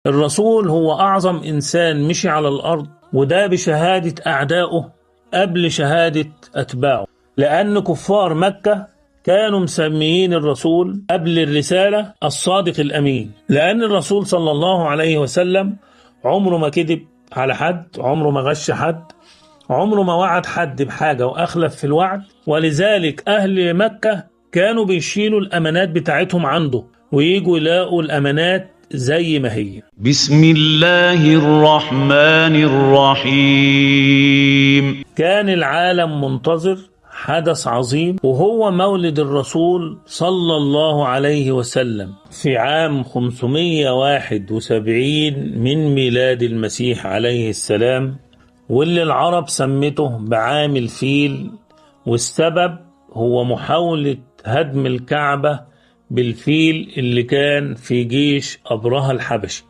الرسول هو أعظم إنسان مشي على الأرض، وده بشهادة أعدائه قبل شهادة أتباعه، لأن كفار مكة كانوا مسميين الرسول قبل الرسالة الصادق الأمين، لأن الرسول صلى الله عليه وسلم عمره ما كذب على حد، عمره ما غش حد، عمره ما وعد حد بحاجة وأخلف في الوعد. ولذلك أهل مكة كانوا بيشيلوا الأمانات بتاعتهم عنده ويجوا يلاقوا الأمانات زي ما هي. بسم الله الرحمن الرحيم. كان العالم منتظر حدث عظيم، وهو مولد الرسول صلى الله عليه وسلم في عام 571 من ميلاد المسيح عليه السلام، واللي العرب سمته بعام الفيل، والسبب هو محاولة هدم الكعبة بالفيل اللي كان في جيش أبرهة الحبشي.